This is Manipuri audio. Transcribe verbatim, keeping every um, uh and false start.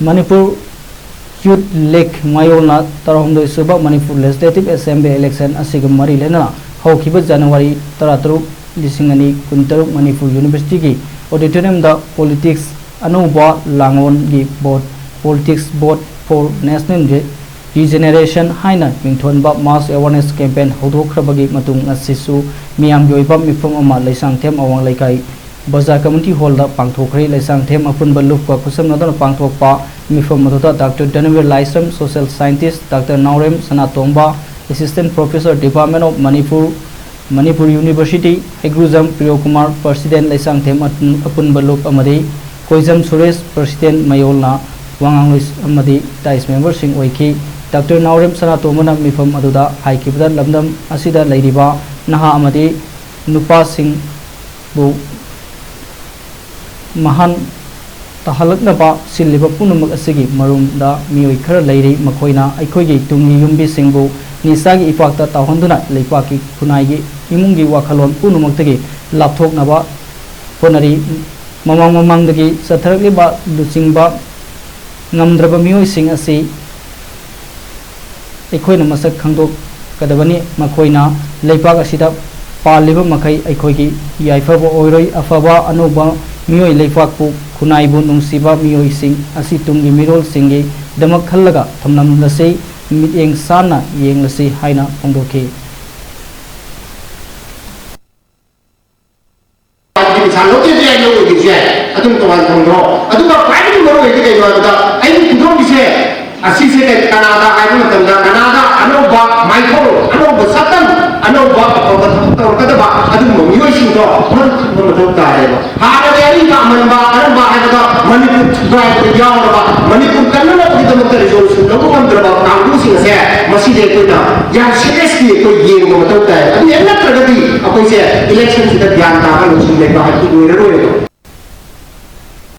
ꯃꯅꯤꯄꯨꯔ ꯌꯨꯠ ꯂꯤꯒ ꯃꯌꯣꯜꯅ ꯇꯔꯥꯍꯨꯝꯗꯣꯏ ꯁꯨꯕ ꯃꯅꯤꯄꯨꯔ ꯂꯦꯖꯤꯁꯂꯦꯇꯤꯚ ꯑꯦꯁꯦꯝꯕ꯭ꯂꯤ ꯏꯂꯦꯛꯁꯟ ꯑꯁꯤꯒ ꯃꯔꯤ ꯂꯩꯅꯅ ꯍꯧꯈꯤꯕ ꯖꯅꯋꯥꯔꯤ ꯇꯔꯥꯇꯔꯨꯛ, ꯂꯤꯁꯤꯡ ꯑꯅꯤ ꯀꯨꯟꯇꯔꯨꯛ ꯃꯅꯤꯄꯨꯔ ꯌꯨꯅꯤꯚꯔꯁꯤꯇꯤꯒꯤ ꯑꯣꯗꯤꯇꯣꯔꯤꯌꯝꯗ ꯄꯣꯂꯤꯇꯤꯛꯁ ꯑꯅꯧꯕ ꯂꯥꯡꯑꯣꯟꯒꯤ vote, Politics Vote for National Regeneration ꯍꯥꯏꯅ ꯃꯤꯡꯊꯣꯟꯕ ꯃꯥꯁ ꯑꯦꯋꯥꯔꯅꯦꯁ ꯀꯦꯝꯄꯦꯟ ꯍꯧꯗꯣꯛꯈ꯭ꯔꯕꯒꯤ ꯃꯇꯨꯡ ꯑꯁꯤꯁꯨ ꯃꯤꯌꯥꯝꯒꯤ ꯑꯣꯏꯕ ꯃꯤꯐꯝ ꯑꯃ ꯂꯩꯁꯥꯡꯊꯦꯝ ꯑꯋꯥꯡ ꯂꯩꯀꯥꯏ ꯕꯖꯥꯔ ꯀꯝꯃ꯭ꯌꯨꯅꯤꯇꯤ ꯍꯣꯜꯗ ꯄꯥꯡꯊꯣꯛꯈ꯭ꯔꯦ꯫ ꯂꯩꯁꯥꯡꯊꯦꯝ ꯑꯄꯨꯟꯕ ꯂꯨꯞꯀ ꯈꯨꯠꯁꯝꯅꯗꯨꯅ ꯄꯥꯡꯊꯣꯛꯄ ꯃꯤꯐꯝ ꯑꯗꯨꯗ doctor Dhanabir Laishram, social scientist doctor Naorem Sanatomba, assistant professor, department of Manipur, Manipur university, Heigrujam Priyokumar, president Leishangthem ꯑꯄꯨꯟ-, ꯑꯄꯨꯟꯕ ꯂꯨꯞ ꯑꯃꯗꯤ ꯀꯣꯏꯖꯝ ꯁꯨꯔꯦꯁ, ꯄ꯭ꯔꯁꯤꯗꯦꯟꯠ ꯃꯌꯣꯜꯅ ꯋꯥ ꯉꯥꯡꯂꯣꯏ ꯑꯃꯗꯤ ꯗꯥꯏꯁ ꯃꯦꯝꯕꯔꯁꯤꯡ ꯑꯣꯏꯈꯤ꯫ ꯗꯥꯛꯇꯔ ꯅꯥꯎꯔꯦꯝ ꯁꯅꯥꯇꯣꯝꯕꯅ ꯃꯤꯐꯝ ꯑꯗꯨꯗ ꯍꯥꯏꯈꯤꯕꯗ ꯂꯝꯗꯝ ꯑꯁꯤꯗ ꯂꯩꯔꯤꯕ ꯅꯍꯥ ꯑꯃꯗꯤ ꯅꯨꯄꯥꯁꯤꯡꯕꯨ ꯃꯍꯥꯟ ꯇꯥꯍꯜꯂꯛꯅꯕ ꯁꯤꯜꯂꯤꯕ ꯄꯨꯝꯅꯃꯛ ꯑꯁꯤꯒꯤ ꯃꯔꯨꯝꯗ ꯃꯤꯑꯣꯏ ꯈꯔ ꯂꯩꯔꯤ꯫ ꯃꯈꯣꯏꯅ ꯑꯩꯈꯣꯏꯒꯤ ꯇꯨꯡꯒꯤ ꯌꯨꯝꯕꯤꯁꯤꯡꯕꯨ ꯅꯤꯁꯥꯒꯤ ꯏꯄꯥꯛꯇ ꯇꯥꯎꯍꯟꯗꯨꯅ ꯂꯩꯄꯥꯛꯀꯤ ꯈꯨꯟꯅꯥꯏꯒꯤ ꯏꯃꯨꯡꯒꯤ ꯋꯥꯈꯜꯂꯣꯟ ꯄꯨꯝꯅꯃꯛꯇꯒꯤ ꯂꯥꯞꯊꯣꯛꯅꯕ ꯍꯣꯠꯅꯔꯤ꯫ ꯃꯃꯥꯡ ꯃꯃꯥꯡꯗꯒꯤ ꯆꯠꯊꯔꯛꯂꯤꯕ ꯂꯨꯆꯤꯡꯕ ꯉꯝꯗ꯭ꯔꯕ ꯃꯤꯑꯣꯏꯁꯤꯡ ꯑꯁꯤ ꯑꯩꯈꯣꯏꯅ ꯃꯁꯛ ꯈꯪꯗꯣꯛꯀꯗꯕꯅꯤ꯫ ꯃꯈꯣꯏꯅ ꯂꯩꯄꯥꯛ ꯑꯁꯤꯗ ꯄꯥꯜꯂꯤꯕ ꯃꯈꯩ ꯑꯩꯈꯣꯏꯒꯤ ꯌꯥꯏꯐꯕ ꯑꯣꯏꯔꯣꯏ꯫ ꯑꯐꯕ ꯑꯅꯧꯕ ꯃꯤꯑꯣꯏ ꯂꯩꯄꯥꯛꯄꯨ, ꯈꯨꯟꯅꯥꯏꯕꯨ ꯅꯨꯡꯁꯤꯕ ꯃꯤꯑꯣꯏꯁꯤꯡ ꯑꯁꯤ ꯇꯨꯡꯒꯤ ꯃꯤꯔꯣꯜꯁꯤꯡꯒꯤꯗꯃꯛ ꯈꯜꯂꯒ ꯊꯝꯂꯝꯂꯁꯤ, ꯃꯤꯠꯌꯦꯡ ꯁꯥꯟꯅ ꯌꯦꯡꯂꯁꯤ ꯍꯥꯏꯅ ꯐꯣꯡꯗꯣꯛꯈꯤ꯫ ꯄꯩꯁꯥ ꯂꯧꯒꯦꯁꯨ ꯌꯥꯏ, ꯂꯧꯔꯣꯏꯒꯦꯁꯨ ꯌꯥꯏ, ꯑꯗꯨꯝ ꯇꯣꯉꯥꯟ ꯊꯝꯈ꯭ꯔꯣ꯫ ꯑꯗꯨꯒ ꯈ꯭ꯋꯥꯏꯗꯒꯤ ꯃꯔꯨ ꯑꯣꯏꯔꯤꯗꯤ ꯀꯩꯅꯣ ꯍꯥꯏꯕꯗ, ꯑꯩꯅ ꯐꯣꯡꯗꯣꯛꯂꯤꯁꯦ ꯑꯁꯤꯁꯦ ꯀꯩ, ꯀꯅꯥꯗ ꯍꯥꯏꯕ ꯃꯇꯝꯗ, ꯀꯅꯥꯗ ꯑꯅꯧꯕ ꯃꯥꯏꯊꯣꯡ, ꯑꯅꯧꯕ ꯁꯛꯇꯝ, ꯑꯅꯧꯕ ꯑꯐꯕ ꯊꯕꯛ ꯇꯧꯔꯛꯀꯗꯕ ꯑꯗꯨꯒꯨꯝꯕ ꯃꯤꯑꯣꯏꯁꯤꯡꯗꯣ ꯃꯔꯨ ꯊꯝꯕ ꯃꯊꯧ ꯇꯥꯔꯦꯕ꯫ ꯍꯥꯟꯅꯒꯤ ꯑꯔꯤꯕ ꯑꯃꯟꯕ ꯑꯔꯝꯕ ꯍꯥꯏꯕꯗꯣ ꯃꯅꯤꯄꯨꯔ ꯊꯨꯒꯥꯏꯕꯗ ꯌꯥꯎꯔꯕ, ꯃꯅꯤꯄꯨꯔ ꯀꯟꯅꯅꯕꯒꯤꯗꯃꯛꯇ ꯔꯤꯖꯣꯂꯨꯁꯟ ꯂꯧꯕ ꯉꯝꯗ꯭ꯔꯕ ꯀꯥꯡꯕꯨꯁꯤꯡ ꯑꯁꯦ ꯃꯁꯤꯁꯦ ꯑꯩꯈꯣꯏꯅ ꯌꯥꯝ ꯁꯤꯔꯤꯌꯁꯂꯤ ꯑꯩꯈꯣꯏ ꯌꯦꯡꯕ ꯃꯊꯧ ꯇꯥꯏ꯫ ꯑꯗꯨ ꯍꯦꯛ ꯅꯠꯇ꯭ꯔꯒꯗꯤ ꯑꯩꯈꯣꯏꯁꯦ ꯏꯂꯦꯛꯁꯟꯁꯤꯗ ꯒ꯭ꯌꯥꯟ ꯇꯥꯕ ꯂꯧꯁꯤꯡ ꯂꯩꯕ ꯍꯥꯏꯕꯗꯨ ꯑꯣꯏꯔꯔꯣꯏ꯫